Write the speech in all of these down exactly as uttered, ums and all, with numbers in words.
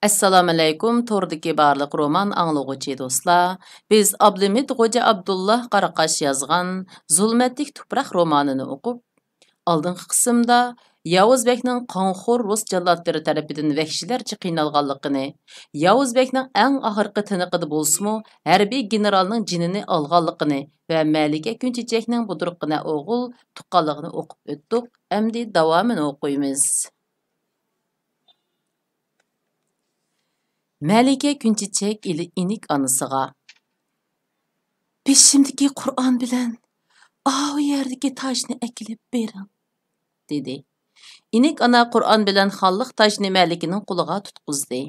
ئەسسالامۇئەلەيكۇم، توردىكى بارلىق رومان ئاڭلىغۇچى دوستلار. بىز ئابلىمىت غوجا ئابدۇللا قاراقاش يازغان زۇلمەتلىك تۇپراق رومانىنى ئوقۇپ، ئالدىنقى قىسىمدا ياۋۇز بەگنىڭ قانخور رۇس جاللاتلىرى تەرىپىدىن ۋەھشىيلەرچە قىينالغانلىقىنى، ياۋۇز بەگنىڭ ئەڭ ئاخىرقى تىنىقىدا بولسىمۇ ھەربىي گېنېرالنىڭ جېنىنى ئالغانلىقىنى ۋە مەلىكە كۈنچېچەكنىڭ بۇدرۇققىنە ئوغۇل تۇغقانلىقىنى ئوقۇپ ئۆتتۇق. ئەمدى داۋامىنى ئوقۇيمىز. مەلىكە كۈنچېچەك ئىلى ئىنىك ئانىسىغا، «بېشىمدىكى قۇرئان بىلەن ئاۋۇ يەردىكى تاجنى ئەكېلىپ بېرىڭ» دېدى. ئىنىك ئانا قۇرئان بىلەن خانلىق تاجنى مەلىكىنىڭ قولىغا تۇتقۇزدى.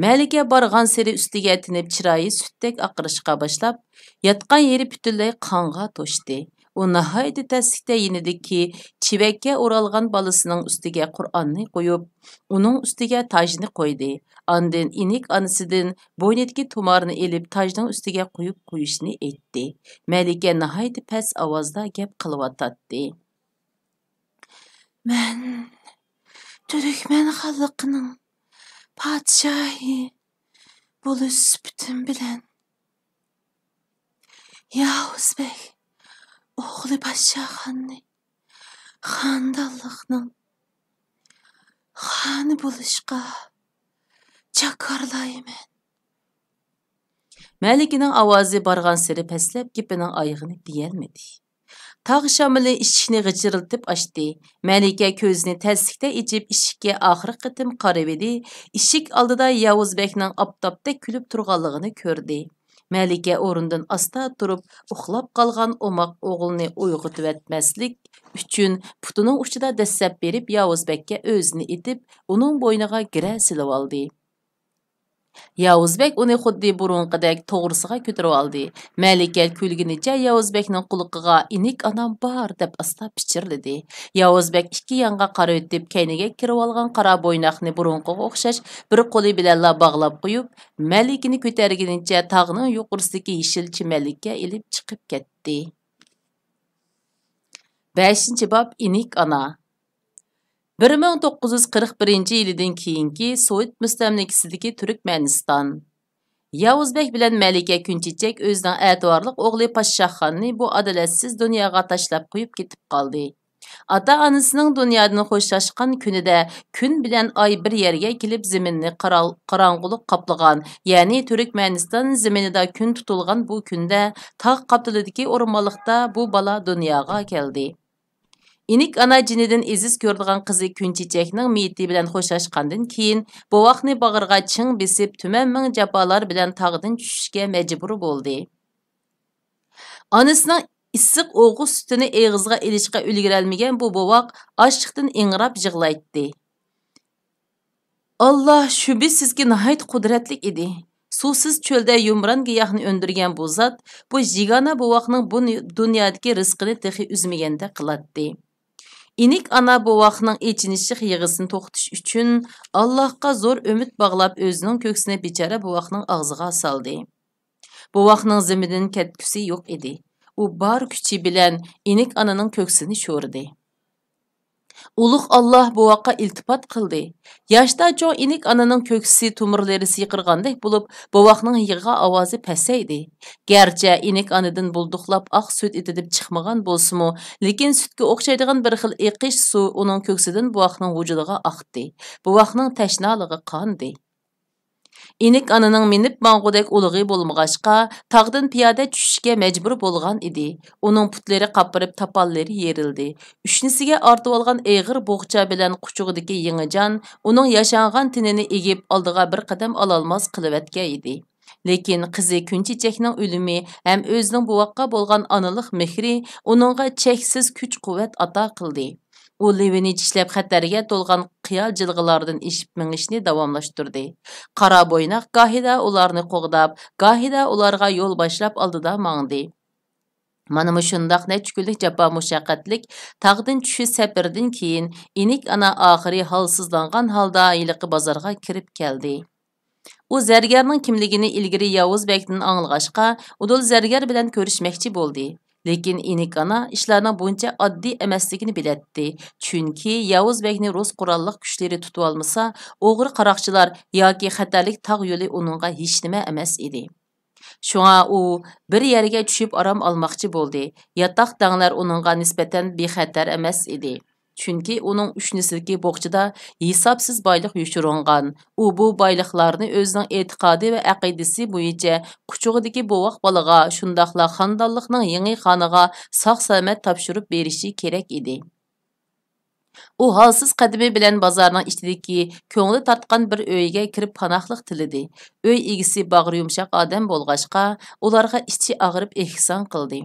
مەلىكە بارغانسېرى ئۈستىگە تېنىپ چىرايى سۈتتەك ئاقىرىشقا باشلاپ، ياتقان يېرى پۈتۈنلەي قانغا توشتى. ئۇ ناھايىتى تەسلىكتە يېنىدىكى چىۋەككە ئورالغان بالىسىنىڭ ئۈستىگە قۇرئاننى قويۇپ، ئۇنىڭ ئۈستىگە تاجنى قويدى. ئاندىن ئىنىك ئانىسىدىن بوينىدىكى تۇمارنى ئېلىپ، تاجنىڭ ئۈستىگە قويۇپ قويۇشنى ئېيتتى. مەلىكە ناھايىتى پەس ئاۋازدا گەپ قىلىۋاتاتتى. مەن تۈركمەن خانلىقىنىڭ پادىشاھى بولۇش سۈپىتىم بىلەن ياۋۇز بەگ ئوغلى پادىشاھخاننى خاندانلىقنىڭ خانى بولۇشقا جاكارلايمەن. مەلىكىنىڭ ئاۋازى بارغانسېرى پەسلەپ، گېپىنىڭ ئايىغىنى دېيەلمىدى. تاغ شامىلى ئىشىكنى غىچىرلىتىپ ئاچتى. مەلىكە كۆزىنى تەسلىكتە ئېچىپ، ئىشىككە ئاخىرقى قېتىم قارىۋىدى. ئىشىك ئالدىدا ياۋۇز بەگنىڭ ئاپتاپتەك كۈلۈپ تۇرغانلىقىنى كۆردى. مەلىكە ئورنىدىن ئاستا تۇرۇپ، ئۇخلاپ قالغان ئوماق ئوغلىنى ئويغىتىۋەتمەسلىك ئۈچۈن، پۇتىنىڭ ئۇچىدا دەسسەپ بېرىپ، ياۋۇز بەگكە ئۆزىنى ئېتىپ، ئۇنىڭ بوينىغا گىرە سېلىۋالدى. ياۋۇز بەگ ئۇنى خۇددى بۇرۇنقىدەك توغرىسىغا كۆتۈرۈۋالدى. مەلىكە كۈلگىنىچە ياۋۇز بەگنىڭ قۇلىقىغا، «ئىنىك ئانام بار» دەپ ئاستا پىچىرلىدى. ياۋۇز بەگ ئىككى يانغا قارىۋېتىپ، كەينىگە كىرىۋالغان قارا بويناقنى بۇرۇنقىغا ئوخشاش بىر قولى بىلەنلا باغلاپ قويۇپ، مەلىكىنى كۆتەرگىنىچە تاغنىڭ يۇقىرىسىدىكى يېشىل چىمەنلىككە ئېلىپ چىقىپ كەتتى. بەشىنچى باب، ئىنىك ئانا. بىر مىڭ توققۇز يۈز قىرىق بىرىنچى يىلىدىن كېيىنكى سوۋېت مۇستەملىكىسىدىكى تۈركمەنىستان. ياۋۇز بەگ بىلەن مەلىكە كۈنچېچەك ئۆزىنىڭ ئەتىۋارلىق ئوغلى پاششاھخاننى بۇ ئادالەتسىز دۇنياغا تاشلاپ قويۇپ كېتىپ قالدى. ئاتا-ئانىسىنىڭ دۇنيادىن خوشلاشقان كۈنىدە كۈن بىلەن ئاي بىر يەرگە كېلىپ، زېمىننى قارا-، قاراڭغۇلۇق قاپلىغان، يەنى تۈركمەنىستان زېمىنىدا كۈن تۇتۇلغان بۇ كۈندە تاغ قاپتىلىدىكى ئورمانلىقتا بۇ بالا دۇنياغا كەلدى. ئىنىك ئانا جېنىدىن ئېزىز كۆرىدىغان قىزى كۈنچېچەكنىڭ مېيىتى بىلەن خوشلاشقاندىن كېيىن، بوۋاقنى باغرىغا چىڭ بېسىپ، تۈمەن مىڭ جاپالار بىلەن تاغدىن چۈشۈشكە مەجبۇر بولدى. ئانىسىنىڭ ئىسسىق ئوغۇز سۈتىنى ئېغىزىغا ئېلىشقا ئۈلگۈرەلمىگەن بۇ بوۋاق ئاچلىقتىن ئىڭراپ يىغلايتتى. ئاللا شۈبھىسىزكى ناھايىتى قۇدرەتلىك ئىدى. سۇسىز چۆلدە يۇمران گىياھنى ئۈندۈرگەن بۇ زات بۇ يېگانە بوۋاقنىڭ بۇ نى-، دۇنيادىكى رىزقىنى تېخى ئۈزمىگەندەك قىلاتتى. ئىنىك ئانا بوۋاقنىڭ ئېچىنىشلىق يىغىسىنى توختىتىش ئۈچۈن ئاللاھقا زور ئۈمىد باغلاپ، ئۆزىنىڭ كۆكسىنى بىچارە بوۋاقنىڭ ئاغزىغا سالدى. بوۋاقنىڭ زېمىندىن كەتكۈسى يوق ئىدى. ئۇ بار كۈچى بىلەن ئىنىك ئانىنىڭ كۆكسىنى شورىدى. ئۇلۇغ ئاللا بوۋاققا ئىلتىپات قىلدى. ياشتا چوڭ ئىنىك ئانىنىڭ كۆكسى تومۇرلىرى سىيقىرغاندەك بولۇپ، بوۋاقنىڭ يىغا ئاۋازى پەسەيدى. گەرچە ئىنىك ئانىدىن بۇلدۇقلاپ ئاق سۈت ئېتىلىپ چىقمىغان بولسىمۇ، لېكىن سۈتكە ئوخشايدىغان بىر خىل ئېقىش سۇ ئۇنىڭ كۆكسىدىن بوۋاقنىڭ ۋۇجۇدىغا ئاقتى. بوۋاقنىڭ تەشنالىقى قاندى. ئىنىك ئانىنىڭ مىنىپ ماڭغۇدەك ئۇلىغى بولمىغاچقا، تاغدىن پىيادە چۈشۈشكە مەجبۇر بولغان ئىدى. ئۇنىڭ پۇتلىرى قاپىرىپ، تاپانلىرى يېرىلدى. ئۈشنىسىگە ئارتىۋالغان ئېغىر بوغچا بىلەن قۇچىقىدىكى يېڭىجان ئۇنىڭ ياشانغان تېنىنى ئېگىپ، ئالدىغا بىر قەدەم ئالالماس قىلىۋەتكەن ئىدى. لېكىن قىزى كۈنچېچەكنىڭ ئۆلۈمى ھەم ئۆزىنىڭ بوۋاققا بولغان ئانىلىق مېھرى ئۇنىڭغا چەكسىز كۈچ-قۇۋۋەت ئاتا قىلدى. ئۇ لېۋىنى چىشلەپ، خەتەرگە تولغان قىيا جىلغىلاردىن ئېشىپ مېڭىشنى داۋاملاشتۇردى. قارا بويناق گاھىدا ئۇلارنى قوغداپ، گاھىدا ئۇلارغا يول باشلاپ ئالدىدا ماڭدى. مانا مۇشۇنداق نەچچە كۈنلۈك جاپا-مۇشەققەتلىك تاغدىن چۈشۈش سەپىرىدىن كېيىن، ئىنىك ئانا ئاخىرى ھالسىزلانغان ھالدا ھېلىقى بازارغا كىرىپ كەلدى. ئۇ زەرگەرنىڭ كىملىكىنى ئىلگىرى ياۋۇز بەگتىن ئاڭلىغاچقا، ئۇدۇل زەرگەر بىلەن كۆرۈشمەكچى بولدى. لېكىن ئىنىك ئانا ئىشلارنىڭ بۇنچە ئاددىي ئەمەسلىكىنى بىلەتتى، چۈنكى ياۋۇز بەگنى رۇس قوراللىق كۈچلىرى تۇتۇۋالمىسا، ئوغرى قاراقچىلار ياكى خەتەرلىك تاغ يولى ئۇنىڭغا ھېچنېمە ئەمەس ئىدى. شۇڭا ئۇ بىر يەرگە چۈشۈپ ئارام ئالماقچى بولدى. ياتاق دەڭلەر ئۇنىڭغا نىسبەتەن بىخەتەر ئەمەس ئىدى. چۈنكى ئۇنىڭ ئۈچ نەسىللىك بوغچىدا ھېسابسىز بايلىق يوشۇرۇنغان. ئۇ بۇ بايلىقلارنى ئۆزىنىڭ ئېتىقادى ۋە ئەقىدىسى بويىچە قۇچىقىدىكى بوۋاق بالىغا، شۇنداقلا خانىدانلىقنىڭ يېڭى خانىغا ساق-سالامەت تاپشۇرۇپ بېرىشى كېرەك ئىدى. ئۇ ھالسىز قەدىمى بىلەن بازارنىڭ ئىچىدىكى كۆڭلى تارتقان بىر ئۆيگە كىرىپ پاناھلىق تىلىدى. ئۆي ئىگىسى باغرى يۇمشاق ئادەم بولغاچقا، ئۇلارغا ئىچى ئاغرىپ ئېھسان قىلدى.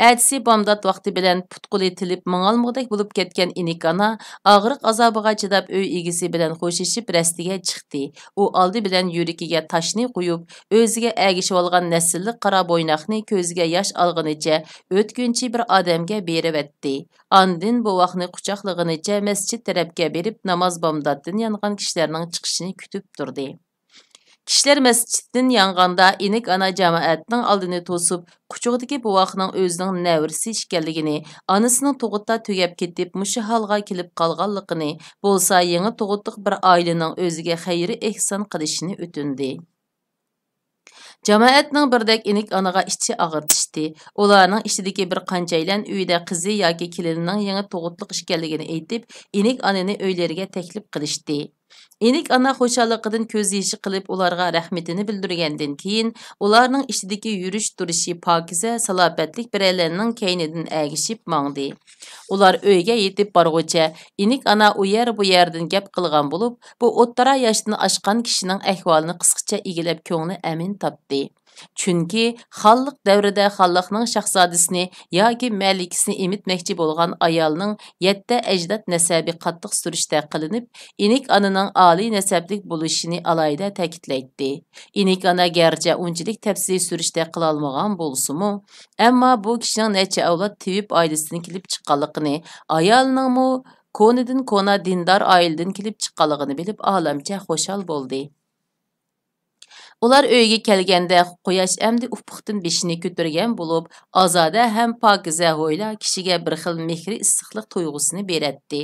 ئەتىسى بامدات ۋاقتى بىلەن پۇت-قولى تېلىپ ماڭالمىغۇدەك بولۇپ كەتكەن ئىنىك ئانا ئاغرىق ئازابىغا چىداپ ئۆي ئىگىسى بىلەن خوشلىشىپ رەستىگە چىقتى. ئۇ ئالدى بىلەن يۈرىكىگە تاشنى قويۇپ، ئۆزىگە ئەگىشىۋالغان نەسىللىك قارا بويناقنى كۆزىگە ياش ئالغىنىچە ئۆتكۈنچى بىر ئادەمگە بېرىۋەتتى. ئاندىن بوۋاقنى قۇچاقلىغىنىچە مەسچىت تەرەپكە بېرىپ ناماز بامداتتىن يانغان كىشىلەرنىڭ چىقىشىنى كۈتۈپ تۇردى. كىشىلەر مەسچىتتىن يانغاندا ئىنىك ئانا جامائەتنىڭ ئالدىنى توسۇپ، قۇچىقىدىكى بوۋاقنىڭ ئۆزىنىڭ نەۋرىسى ئىكەنلىكىنى، ئانىسىنىڭ تۇغۇتتا تۈگەپ كېتىپ مۇشۇ ھالغا كېلىپ قالغانلىقىنى، بولسا يېڭى تۇغۇتلۇق بىر ئائىلىنىڭ ئۆزىگە خەير-ئېھسان قىلىشىنى ئۆتۈندى. جامائەتنىڭ بىردەك ئىنىك ئانىغا ئىچى ئاغرىتىشتى. ئۇلارنىڭ ئىچىدىكى بىر قانچەيلەن ئۆيىدە قىزى ياكى كېلىنىنىڭ يېڭى تۇغۇتلۇق ئىكەنلىكىنى ئېيتىپ، ئىنىك ئانىنى ئۆيلىرىگە تەكلىپ قىلىشتى. ئىنىك ئانا خۇشاللىقىدىن كۆز يېشى قىلىپ ئۇلارغا رەھمىتىنى بىلدۈرگەندىن كېيىن، ئۇلارنىڭ ئىچىدىكى يۈرۈش-تۇرۇشى پاكىزە، سالاپەتلىك بىرەيلەننىڭ كەينىدىن ئەگىشىپ ماڭدى. ئۇلار ئۆيگە يېتىپ بارغۇچە، ئىنىك ئانا ئۇ يەر-بۇ يەردىن گەپ قىلغان بولۇپ، بۇ ئوتتۇرا ياشتىن ئاشقان كىشىنىڭ ئەھۋالىنى قىسقىچە ئىگىلەپ كۆڭلى ئەمىن تاپتى. چۈنكى خانلىق دەۋرىدە خانلىقنىڭ شاھزادىسىنى ياكى مەلىكىسىنى ئېمىتمەكچى بولغان ئايالنىڭ يەتتە ئەجداد نەسەبى قاتتىق سۈرۈشتە قىلىنىپ، ئىنىك ئانىنىڭ ئالىي نەسەبلىك بولۇشىنى ئالاھىدە تەكىتلەيتتى. ئىنىك ئانا گەرچە ئۇنچىلىك تەپسىلىي سۈرۈشتە قىلالمىغان بولسىمۇ، ئەمما بۇ كىشىنىڭ نەچچە ئەۋلاد تېۋىپ ئائىلىسىدىن كېلىپ چىققانلىقىنى، ئايالىنىڭمۇ كونىدىن كونا دىندار ئائىلىدىن كېلىپ چىققانلىقىنى بىلىپ، ئالەمچە خۇشال بولدى. ئۇلار ئۆيگە كەلگەندە، قۇياش ئەمدى ئۇپۇقتىن بېشىنى كۆتۈرگەن بولۇپ، ئازادە ھەم پاكىزە ھويلا كىشىگە بىر خىل مېھرى ئىسسىقلىق تۇيغۇسىنى بېرەتتى.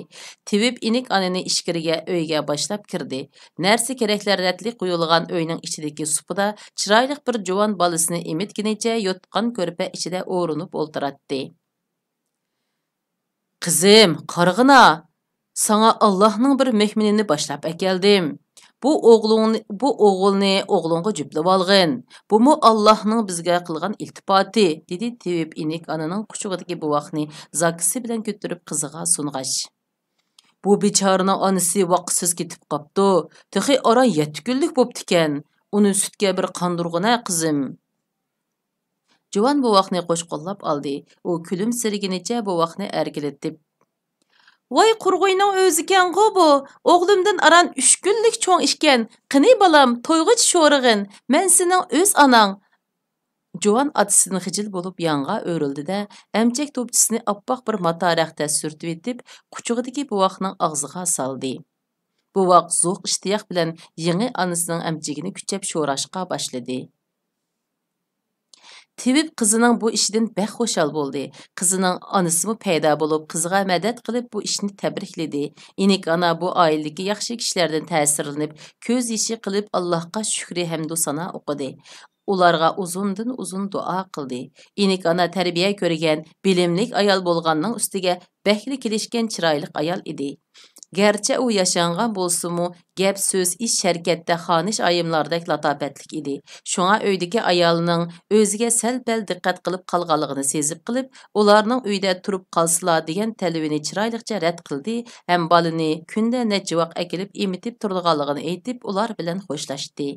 تېۋىپ ئىنىك ئانىنى ئىچكىرىگە ئۆيگە باشلاپ كىردى. نەرسە-كېرەكلەر رەتلىك قويۇلغان ئۆينىڭ ئىچىدىكى سۇپىدا چىرايلىق بىر جۇۋان بالىسىنى ئېمىتكىنىچە يوتقان-كۆرپە ئىچىدە ئورۇنۇپ ئولتۇراتتى. قىزىم، قارىغىنا، ساڭا ئاللاھنىڭ بىر مۆمىنىنى باشلاپ ئەكەلدىم. بۇ ئوغلۇڭنى، بۇ ئوغۇلنى ئوغلۇڭغا جۈپلىۋالغىن. بۇمۇ ئاللاھنىڭ بىزگە قىلغان ئىلتىپاتى، دېدى تېۋىپ ئىنىك ئانىنىڭ قۇچىقىدىكى بوۋاقنى زاكىسى بىلەن كۆتۈرۈپ قىزىغا سۇنغاچ. بۇ بىچارىنىڭ ئانىسى ۋاقىتسىز كېتىپ قاپتۇ. تېخى ئاران يەتتە كۈنلۈك بوپتىكەن. ئۇنى سۈتكە بىر قاندۇرغىنە، قىزىم. جۇۋان بوۋاقنى قوش قوللاپ ئالدى. ئۇ كۈلۈمسىرىگىنىچە بوۋاقنى ئەركىلىتىپ، ۋاي، قۇرغۇينىڭ ئۆزىكەنغۇ بۇ! ئوغلۇمدىن ئاران ئۈچ كۈنلۈك چوڭ ئىكەن. قېنى، بالام، تويغۇچە شورىغىن، مەن سېنىڭ ئۆز ئاناڭ. جۇۋان ئاتىسىدىن خىجىل بولۇپ يانغا ئۆرۈلدى-دە، ئەمچەك توپچىسىنى ئاپئاق بىر ماتا رەختە سۈرتۈۋېتىپ، قۇچىقىدىكى بوۋاقنىڭ ئاغزىغا سالدى. بوۋاق زوق ئىشتىياق بىلەن يېڭى ئانىسىنىڭ ئەمچىكىنى كۈچەپ شوراشقا باشلىدى. تېۋىپ قىزىنىڭ بۇ ئىشىدىن بەك خۇشال بولدى. قىزىنىڭ ئانىسىمۇ پەيدا بولۇپ، قىزىغا مەدەت قىلىپ، بۇ ئىشنى تەبرىكلىدى. ئىنىك ئانا بۇ ئائىلىدىكى ياخشى كىشىلەردىن تەسىرلىنىپ، كۆز يېشى قىلىپ، ئاللاھقا شۈكرى ھەمدۇ سانا ئوقۇدى. ئۇلارغا ئۇزۇندىن ئۇزۇن دۇئا قىلدى. ئىنىك ئانا تەربىيە كۆرگەن، بىلىملىك ئايال بولغاننىڭ ئۈستىگە بەكلا كېلىشكەن چىرايلىق ئايال ئىدى. گەرچە ئۇ ياشانغان بولسىمۇ، گەپ-سۆز، ئىش-ھەرىكەتتە خانىش ئايىملاردەك لاتاپەتلىك ئىدى. شۇڭا ئۆيدىكى ئايالنىڭ ئۆزىگە سەل-پەل دىققەت قىلىپ قالغانلىقىنى سېزىپ قېلىپ، ئۇلارنىڭ ئۆيدە تۇرۇپ قالسىلا دېگەن تەلىپىنى چىرايلىقچە رەت قىلدى ھەم بالىنى كۈندە نەچچە ۋاق ئەكېلىپ ئېمىتىپ تۇرىدىغانلىقىنى ئېيتىپ، ئۇلار بىلەن خوشلاشتى.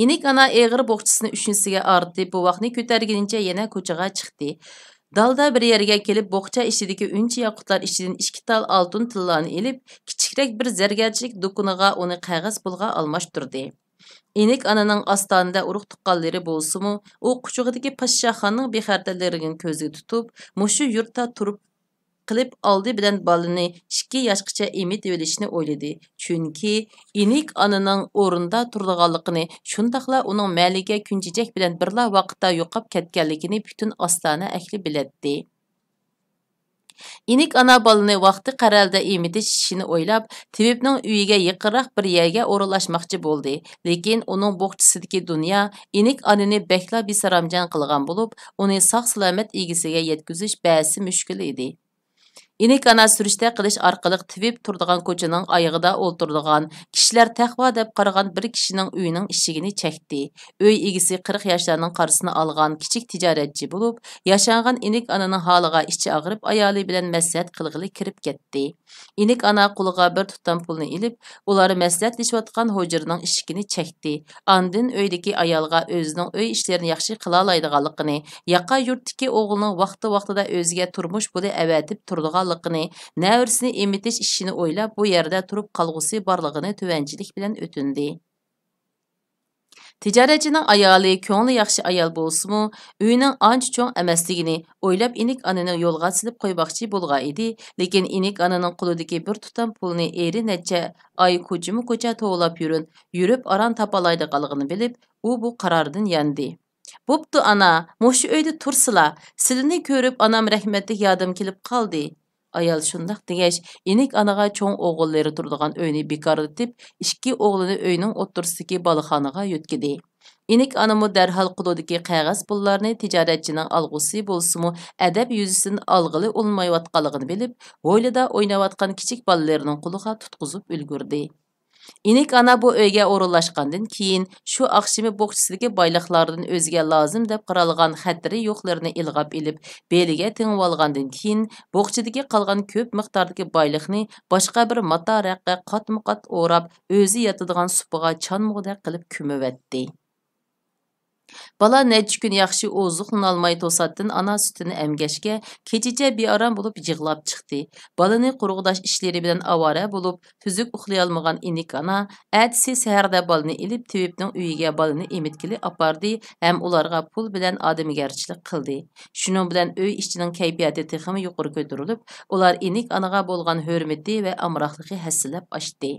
ئىنىك ئانا ئېغىر بوغچىسىنى ئۈشنىسىگە ئارتىپ، بوۋاقنى كۆتەرگىنىچە يەنە كوچىغا چىقتى. دالدا بىر يەرگە كېلىپ، بوغچا ئىچىدىكى ئۈنچە ياقۇتلار ئىچىدىن ئىككى تال ئالتۇن تىللانى ئېلىپ، كىچىكرەك بىر زەرگەرچىلىك دۇكىنىغا ئۇنى قەغەز پۇلغا ئالماشتۇردى. ئىنىك ئانىنىڭ ئاستانىدە ئۇرۇق-تۇغقانلىرى بولسىمۇ، ئۇ قۇچىقىدىكى پادىشاھخانىنىڭ بىخەتەرلىكىنى كۆزدە تۇتۇپ، مۇشۇ يۇرتتا تۇرۇپ، قىلىپ، ئالدى بىلەن بالىنى ئىككى ياشقىچە ئېمىتىۋېلىشنى ئويلىدى. چۈنكى ئىنىك ئانىنىڭ ئورنىدا تۇرىدىغانلىقىنى، شۇنداقلا ئۇنىڭ مەلىكە كۈنچىچەك بىلەن بىرلا ۋاقىتتا يوقاپ كەتكەنلىكىنى پۈتۈن ئاستانە ئەھلى بىلەتتى. ئىنىك ئانا بالىنى ۋاقتى قەرەلدە ئېمىتىش ئىشىنى ئويلاپ، تېۋىپنىڭ ئۆيىگە يېقىنراق بىر يەرگە ئورۇنلاشماقچى بولدى. لېكىن ئۇنىڭ بوخچىسىدىكى دۇنيا ئىنىك ئانىنى بەكلا بىسارامجان قىلغان بولۇپ، ئۇنى ساق-سالامەت ئىگىسىگە يەتكۈزۈش بەسى مۈشكۈل ئىدى. ئىنىك ئانا سۈرۈشتە قىلىش ئارقىلىق تېۋىپ تۇرىدىغان كوچىنىڭ ئايىغىدا ئولتۇرىدىغان، كىشىلەر تەقۋا دەپ قارىغان بىر كىشىنىڭ ئۆيىنىڭ ئىشىكىنى چەكتى. ئۆي ئىگىسى قىرىق ياشلارنىڭ قارىسىنى ئالغان كىچىك تىجارەتچى بولۇپ، ياشانغان ئىنىك ئانىنىڭ ھالىغا ئىچى ئاغرىپ، ئايالى بىلەن مەسلىھەت قىلغىلى كىرىپ كەتتى. ئىنىك ئانا قولىغا بىر تۇتام پۇلنى ئېلىپ، ئۇلار مەسلىھەتلىشىۋاتقان ھۇجرىنىڭ ئىشىكىنى چەكتى. ئاندىن ئۆيدىكى ئايالغا ئۆزىنىڭ ئۆي ئىشلىرىنى ياخشى قىلالايدىغانلىقىنى، ياقا يۇرتتىكى ئوغلىنىڭ ۋاقتى-ۋاقتىدا ئۆزىگە تۇرمۇش پۇلى ئەۋەتىپ تۇرىدىغانلىقىنى، نەۋرىسىنى ئېمىتىش ئىشىنى ئويلاپ، بۇ يەردە تۇرۇپ قالغۇسى بارلىقىنى تۆۋەنچىلىك بىلەن ئۆتۈندى. تىجارەتچىنىڭ ئايالى كۆڭلى ياخشى ئايال بولسىمۇ، ئۆينىڭ ئانچە چوڭ ئەمەسلىكىنى ئويلاپ، ئىنىك ئانىنى يولغا سېلىپ قويماقچى بولغان ئىدى. لېكىن ئىنىك ئانىنىڭ قولىدىكى بىر تۇتام پۇلنى ئېرى نەچچە ئاي كوچىمۇ كوچا توۋلاپ يۈرۈن-، يۈرۈپ ئاران تاپالايدىغانلىقىنى بىلىپ، ئۇ بۇ قارارىدىن ياندى. بوپتۇ، ئانا، مۇشۇ ئۆيدە تۇرسىلا، سىلىنى كۆرۈپ، ئانام رەھمەتلىك يادىمى كېلىپ قالدى. ئايال شۇنداق دېگەچ، ئىنىك ئانىغا چوڭ ئوغۇللىرى تۇرىدىغان ئۆينى بىكارلىتىپ، ئىككى ئوغلىنى ئۆينىڭ ئوتتۇرىسىدىكى بالاخانىغا يۆتكىدى. ئىنىك ئانىمۇ دەرھال قولىدىكى قەغەز پۇللارنى تىجارەتچىنىڭ ئالغۇسى بولسىمۇ، ئەدەپ يۈزىسىدىن ئالغىلى ئۇنىمايۋاتقانلىقىنى بىلىپ، ھويلىدا ئويناۋاتقان كىچىك بالىلىرىنىڭ قولىغا تۇتقۇزۇپ ئۈلگۈردى. ئىنىك ئانا بۇ ئۆيگە ئورۇنلاشقاندىن كېيىن، شۇ ئاخشىمى بوخچىسىدىكى بايلىقلاردىن ئۆزىگە لازىم دەپ قارالغان خەتىرى يوقلىرىنى ئىلغاپ ئېلىپ، بېلىگە تېڭىۋالغاندىن كېيىن، بوخچىدىكى قالغان كۆپ مىقداردىكى بايلىقنى باشقا بىر ماتا رەققە قاتمۇ قات ئوراپ، ئۆزى ياتىدىغان سۇپىغا چانمىغۇدەك قىلىپ كۆمۈۋەتتى. بالا نەچچە كۈن ياخشى ئوزۇقلىنالماي توساتتىن ئانا سۈتىنى ئەمگەچكە، كېچىچە بىئارام بولۇپ يىغلاپ چىقتى. بالىنى قۇرغۇداش ئىشلىرى بىلەن ئاۋارە بولۇپ، تۈزۈك ئۇخلىيالمىغان ئىنىك ئانا ئەتىسى سەھەردە بالىنى ئېلىپ، تېۋىپنىڭ ئۆيىگە بالىنى ئېمىتكىلى ئاپاردى ھەم ئۇلارغا پۇل بىلەن ئادىمىگەرچىلىك قىلدى. شۇنىڭ بىلەن ئۆي ئىچىنىڭ كەيپىياتى تېخىمۇ يۇقىرى كۆتۈرۈلۈپ، ئۇلار ئىنىك ئانىغا بولغان ھۆرمىتى ۋە ئامراقلىقى ھەسسىلەپ ئاشتى.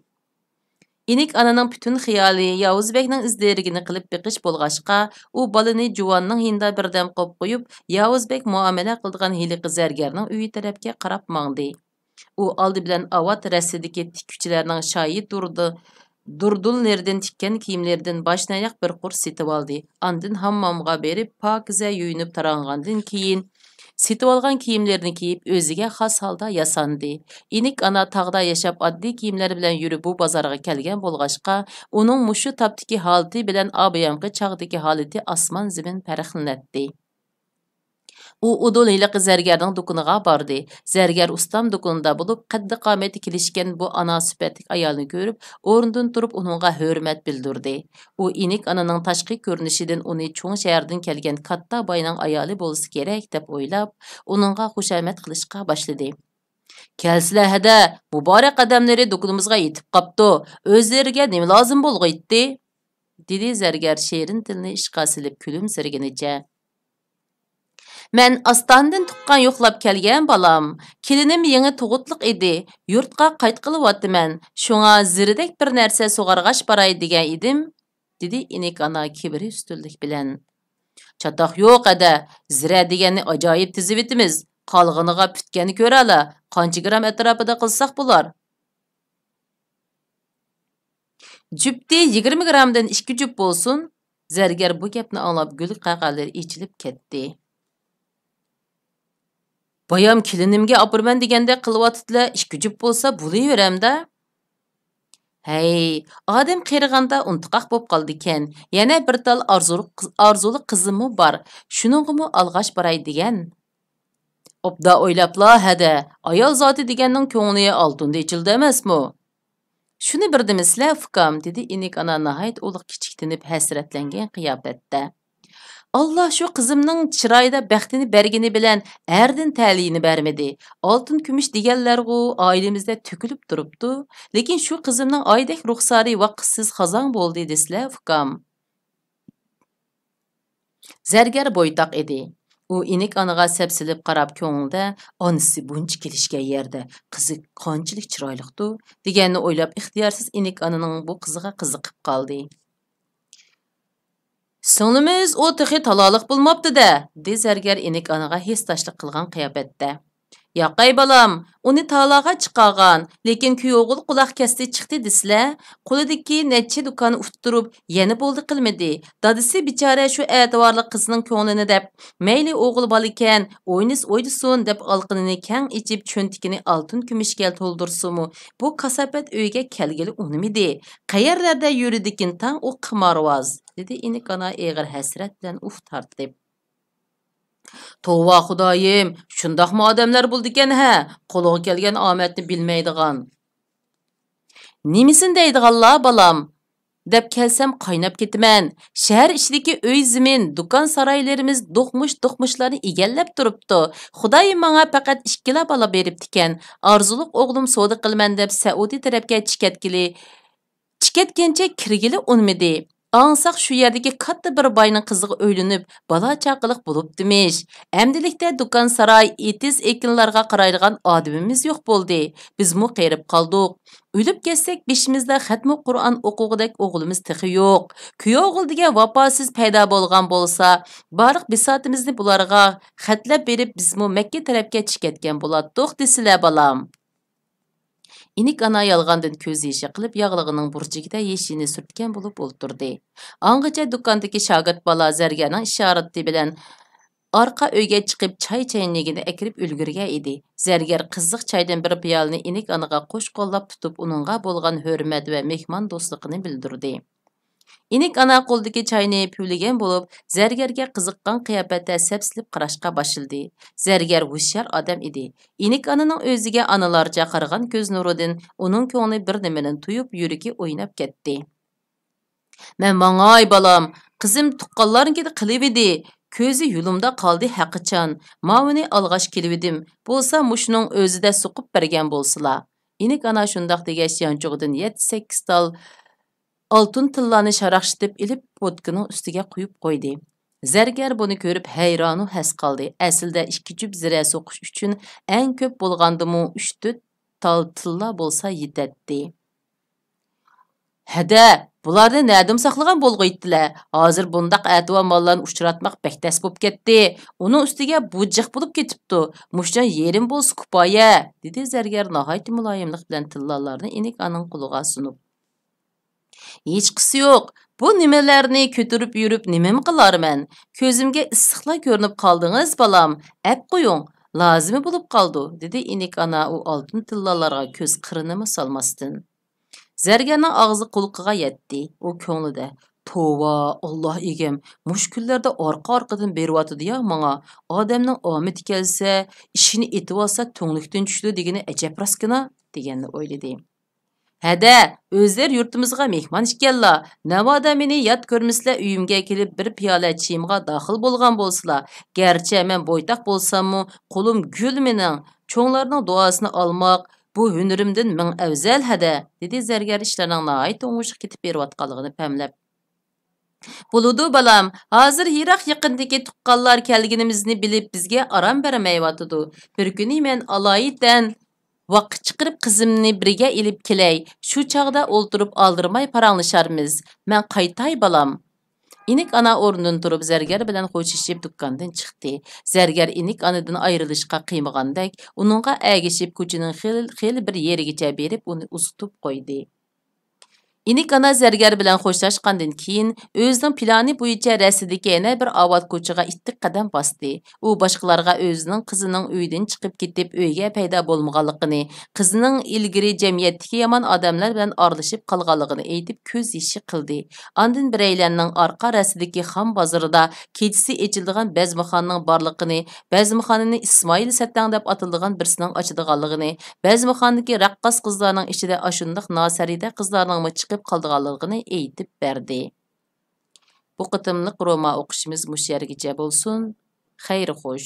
ئىنىك ئانىنىڭ پۈتۈن خىيالى ياۋۇز بەگنىڭ ئىز دېرىكىنى قىلىپ بېقىش بولغاچقا، ئۇ بالىنى جۇۋاننىڭ يېنىدا بىردەم قويۇپ قويۇپ، ياۋۇز بەگ مۇئامىلە قىلىدىغان ھېلىقى زەرگەرنىڭ ئۆيى تەرەپكە قاراپ ماڭدى. ئۇ ئالدى بىلەن ئاۋات رەستىدىكى تىككۈچىلەرنىڭ شايى دۇردى-، دۇردۇنلىرىدىن تىككەن كىيىملىرىدىن باشتىن ئاياق بىر قۇر سېتىۋالدى. ئاندىن ھاممامغا بېرىپ، پاكىزە يۇيۇنۇپ تارانغاندىن كېيىن، سېتىۋالغان كىيىملىرىنى كىيىپ، ئۆزىگە خاس ھالدا ياساندى. ئىنىك ئانا تاغدا ياشاپ، ئاددىي كىيىملەر بىلەن يۈرۈپ بۇ بازارغا كەلگەن بولغاچقا، ئۇنىڭ مۇشۇ تاپتىكى ھالىتى بىلەن ئابايامقى چاغدىكى ھالىتى ئاسمان-زېمىن پەرقلىنەتتى. ئۇ ئۇدۇل ھېلىقى زەرگەرنىڭ دۇكىنىغا باردى. زەرگەر ئۇستام دۇكىنىدا بولۇپ، قەددى-قامىتى كېلىشكەن بۇ ئانا سۈپەتلىك ئايالنى كۆرۈپ، ئورنىدىن تۇرۇپ ئۇنىڭغا ھۆرمەت بىلدۈردى. ئۇ ئىنىك ئانىنىڭ تاشقى كۆرۈنۈشىدىن ئۇنى چوڭ شەھەردىن كەلگەن كاتتا باينىڭ ئايالى بولسا كېرەك دەپ ئويلاپ، ئۇنىڭغا خۇشامەت قىلىشقا باشلىدى. «كەلسىلە ھەدە، مۇبارەك ئادەملىرى دۇكىنىمىزغا يېتىپ قاپتۇ. ئۆزلىرىگە نېمە لازىم بولغىيتتى؟» دېدى زەرگەر شېرىن تىلىنى ئىشقا سېلىپ كۈلۈمسىرىگىنىچە. «مەن ئاستانىدىن تۇغقان يوقلاپ كەلگەن بالام. كېلىنىم يېڭى تۇغۇتلۇق ئىدى. يۇرتقا قايتقىلى ۋاتىمەن. شۇڭا زېرىدەك بىر نەرسە سۇغارغاچ باراي دېگەن ئىدىم»، دېدى ئىنىك ئانا كىبىر ئۈستۈنلۈك بىلەن. «چاتاق يوق ھەدە، زىرە دېگەننى ئاجايىپ تىزىۋېتىمىز. قالغىنىغا پۈتكەننى كۆرەلا، قانچە گرام ئەتراپىدا قىلساق بولار؟» «جۈپتى يىگىرمە گرامدىن ئىككى جۈپ بولسۇن.» زەرگەر بۇ گەپنى ئاڭلاپ، گۈل قەقەلىرى ئېچىلىپ كەتتى. «بايام كېلىنىمگە ئاپىرىمەن دېگەندەك قىلىۋاتىدىلە، ئىككى جۈپ بولسا بولۇۋېرەمدە.» «ھەي، ئادەم قېرىغاندا ئۇنتۇقاق بوپ قالىدىكەن. يەنە بىر تال ئارزۇلۇق، ئارزۇلۇق قىزىممۇ بار. شۇنىڭغىمۇ ئالغاچ باراي دېگەن.» «ئوبدان ئويلاپلا ھەدە، ئايال زاتى دېگەننىڭ كۆڭلى ئالتۇندا ئېچىلىدۇ ئەمەسمۇ؟» «شۇنى بىر دېمىسىلە، ئۇكام»، دېدى ئىنىك ئانا ناھايىتى ئۇلۇغ كىچىكتىنىپ ھەسرەتلەنگەن قىياپەتتە. «ئاللا شۇ قىزىمنىڭ چىرايىدا بەختىنى بەرگىنى بىلەن ئەردىن تەلىيىنى بەرمىدى. ئالتۇن كۈمۈش دېگەنلەرغۇ ئائىلىمىزدە تۆكۈلۈپ تۇرۇپتۇ. لېكىن شۇ قىزىمنىڭ ئايدەك رۇخسارى ۋاقىتسىز خازاڭ بولدى دېسىلە، ئۇكام.» زەرگەر بويتاق ئىدى. ئۇ ئىنىك ئانىغا سەپسېلىپ قاراپ، كۆڭلىدە «ئانىسى بۇنچە كېلىشكەن يەردە قىزى قانچىلىك چىرايلىقتۇ» دېگەننى ئويلاپ، ئىختىيارسىز ئىنىك ئانىنىڭ بۇ قىزىغا قىزىقىپ قالدى. «سىڭلىمىز ئۇ تېخى تالالىق بولماپتۇ-دە»، دېدى زەرگەر ئىنىك ئانىغا ھېسداشلىق قىلغان قىياپەتتە. «ياقەي بالام، ئۇنى تالاغا چىقارغان، لېكىن كۈيئوغۇل قۇلاق كەستى چىقتى دېسىلە، قولىدىكى نەچچە دۇكاننى ئۇتتۇرۇپ، يەنە بولدى قىلمىدى. دادىسى بىچارە شۇ ئەتىۋارلىق قىزنىڭ كۆڭلىنى دەپ، مەيلى ئوغۇل بالىكەن، ئوينىسا ئوينىسۇن دەپ ئالىقىنىنى كەڭ ئېچىپ، چۆنتىكىنى ئالتۇن كۈمۈشكە تولدۇرسىمۇ، بۇ كاساپەت ئۆيگە كەلگىلى ئۇنىمىدى. قەيەرلەردە يۈرىدىكىن تاڭ ئۇ قىمارۋاز»، دېدى ئىنىك ئانا ئېغىر ھەسرەت بىلەن ئۇھ تارتىپ. «توۋا خۇدايىم، شۇنداقمۇ ئادەملەر بولىدىكەن ھە، قولىغا كەلگەن ئامەتنى بىلمەيدىغان.» «نېمىسىنى دەيدىغانلا، بالام؟ دەپ كەلسەم قايناپ كېتىمەن. شەھەر ئىچىدىكى ئۆي زېمىن، دۇكان سارايلىرىمىز دوقمۇش-دوقمۇشلارنى ئىگىلەپ تۇرۇپتۇ. خۇدايىم ماڭا پەقەت ئىككىلا بالا بېرىپتىكەن. ئارزۇلۇق ئوغلۇم سودا قىلىمەن دەپ سەئۇدى تەرەپكە چىكەتكىلى، چىكەتكىنىچە كىرگىلى ئۇنىمىدى. ئاڭساق شۇ يەردىكى كاتتا بىر باينىڭ قىزىغا ئۆيلىنىپ، بالا-چاقىلىق بولۇپتىمىش. ئەمدىلىكتە دۇكان ساراي، ئېتىز-ئېكىنلارغا قارايدىغان ئادىمىمىز يوق بولدى. بىزمۇ قېرىپ قالدۇق. ئۆلۈپ كەتسەك، بېشىمىزدا خەتمۇ قۇرئان ئوقۇغۇدەك ئوغلىمىز تېخى يوق. كۈيئوغۇل دېگەن ۋاپاسىز پەيدا بولغان بولسا، بارلىق بىساتىمىزنى بۇلارغا خەتلەپ بېرىپ، بىزمۇ مەككە تەرەپكە چىكەتكەن بولاتتۇق دېسىلە، بالام.» ئىنىك ئانا يالغاندىن كۆز يېشى قىلىپ، ياغلىقىنىڭ بۇرجىكىدا يېشىنى سۈرتكەن بولۇپ ئولتۇردى. ئاڭغىچە دۇكاندىكى شاگىرت بالا زەرگەرنىڭ ئىشارىتى بىلەن ئارقا ئۆيگە چىقىپ، چاي چەينىكىنى ئەكىرىپ ئۈلگۈرگەن ئىدى. زەرگەر قىزىق چايدىن بىر پىيالىنى ئىنىك ئانىغا قوش قوللاپ تۇتۇپ، ئۇنىڭغا بولغان ھۆرمەت ۋە مېھماندوستلۇقىنى بىلدۈردى. ئىنىك ئانا قولىدىكى چاينى پۈۋلىگەن بولۇپ، زەرگەرگە قىزىققان قىياپەتتە سەپسېلىپ قاراشقا باشلىدى. زەرگەر ھوشيار ئادەم ئىدى. ئىنىك ئانىنىڭ ئۆزىگە ئانىلارچە قارىغان كۆز نۇرىدىن ئۇنىڭ كۆڭلى بىر نېمىنى تۇيۇپ، يۈرىكى ئويناپ كەتتى. «مەن ماڭاي، بالام، قىزىم تۇغقانلارنىڭكىدە قىلىۋىدى، كۆزى يولۇمدا قالدى ھەقىچان، ماۋۇنى ئالغاچ كېلىۋىدىم، بولسا مۇشۇنىڭ ئۆزىدە سوقۇپ بەرگەن بولسىلا.» ئىنىك ئانا شۇنداق دېگەچ، يانچۇقىدىن يەتتە-سەككىز تال ئالتۇن تىللانى شاراقشىتىپ ئېلىپ، بوتكىنىڭ ئۈستىگە قويۇپ قويدى. زەرگەر بۇنى كۆرۈپ ھەيرانۇ ھەس قالدى. ئەسلىدە ئىككى جۈپ زىرە سوقۇش ئۈچۈن ئەڭ كۆپ بولغاندىمۇ ئۈچ-تۆت تال تىللا بولسا يېتەتتى. «ھەدە، بۇلارنى نەدىمۇ ساقلىغان بولغىيتتىلە؟ ھازىر بۇنداق ئەتىۋار ماللارنى ئۇچراتماق بەك تەس بوپ كەتتى. ئۇنىڭ ئۈستىگە بۇ جىق بولۇپ كېتىپتۇ. مۇشۇنىڭ يېرىمى بولسا كۇپايە»، دېدى زەرگەر ناھايىتى مۇلايىملىق بىلەن تىللالارنى ئىنىك ئانىنىڭ قولىغا سۇنۇپ. «ھېچقىسى يوق. بۇ نېمىلەرنى كۆتۈرۈپ يۈرۈپ نېمىمۇ قىلارمەن؟ كۆزۈمگە ئىسسىقلا كۆرۈنۈپ قالدىڭىز، بالام. ئەپ قويۇڭ، لازىمى بولۇپ قالىدۇ»، دېدى ئىنىك ئانا ئۇ ئالتۇن تىللالارغا كۆز قىرىنىمۇ سالماستىن. زەرگەرنىڭ ئاغزى قۇلىقىغا يەتتى. ئۇ كۆڭلىدە، «توۋا، ئاللا ئىگەم، مۇشۇ كۈنلەردە ئارقا-ئارقىدىن بېرىۋاتىدۇ-يا ماڭا. ئادەمنىڭ ئامىتى كەلسە، ئىشىنى ئېتىۋالسا تۈڭلۈكتىن چۈشىدۇ دېگىنى ئەجەب راستكىنا» دېگەننى ئويلىدى. «ھەدە، ئۆزلەر يۇرتىمىزغا مېھمان ئىكەنلا، ناۋادا مېنى يات كۆرمىسىلە، ئۆيۈمگە كېلىپ بىر پىيالە چېيىمغا داخىل بولغان بولسىلا. گەرچە مەن بويتاق بولساممۇ، قولۇم گۈل مېنىڭ. چوڭلارنىڭ دۇئاسىنى ئالماق بۇ ھۈنىرىمدىن مىڭ ئەۋزەل ھەدە»، دېدى زەرگەر ئىشلارنىڭ ناھايىتى ئوڭۇشلۇق كېتىپ بېرىۋاتقانلىقىنى پەملەپ. «بولىدۇ، بالام، ھازىر يىراق-يېقىندىكى تۇغقانلار كەلگىنىمىزنى بىلىپ، بىزگە ئارام بەرمەيۋاتىدۇ. بىر كۈنى مەن ئالايىتەن ۋاقىت چىقىرىپ قىزىمنى بىرگە ئېلىپ كېلەي، شۇ چاغدا ئولتۇرۇپ ئالدىرىماي پاراڭلىشارمىز. مەن قايتاي، بالام.» ئىنىك ئانا ئورنىدىن تۇرۇپ زەرگەر بىلەن خوشلىشىپ دۇكاندىن چىقتى. زەرگەر ئىنىك ئانىدىن ئايرىلىشقا قىيمىغاندەك ئۇنىڭغا ئەگىشىپ كوچىنىڭ خېلى، خېلى بىر يېرىگىچە بېرىپ ئۇنى ئۇزىتىپ قويدى. ئىنىك ئانا زەرگەر بىلەن خوشلاشقاندىن كېيىن، ئۆزىنىڭ پىلانى بويىچە رەستىدىكى يەنە بىر ئاۋات كوچىغا ئىتتىك قەدەم باستى. ئۇ باشقىلارغا ئۆزىنىڭ قىزىنىڭ ئۆيدىن چىقىپ كېتىپ، ئۆيگە پەيدا بولمىغانلىقىنى، قىزىنىڭ ئىلگىرى جەمئىيەتتىكى يامان ئادەملەر بىلەن ئارىلىشىپ قالغانلىقىنى ئېيتىپ، كۆز يېشى قىلدى. ئاندىن بىرەيلەننىڭ ئارقا رەستىدىكى خام بازىرىدا كېچىسى ئېچىلىدىغان بەزمىخانىنىڭ بارلىقىنى، بەزمىخانىنى ئىسمائىل سەتەڭ دەپ ئاتىلىدىغان بىرسىنىڭ ئاچىدىغانلىقىنى، بەزمىخانىدىكى رەققاس قىزلارنىڭ ئىچىدە ئاشۇنداق ناسەرىدە قىزلارنىڭمۇ چىقىپ قالىدىغانلىقىنى ئېيتىپ بەردى. بۇ قېتىملىق رومان ئوقۇشىمىز مۇشۇ يەرگىچە بولسۇن. خەير خوش.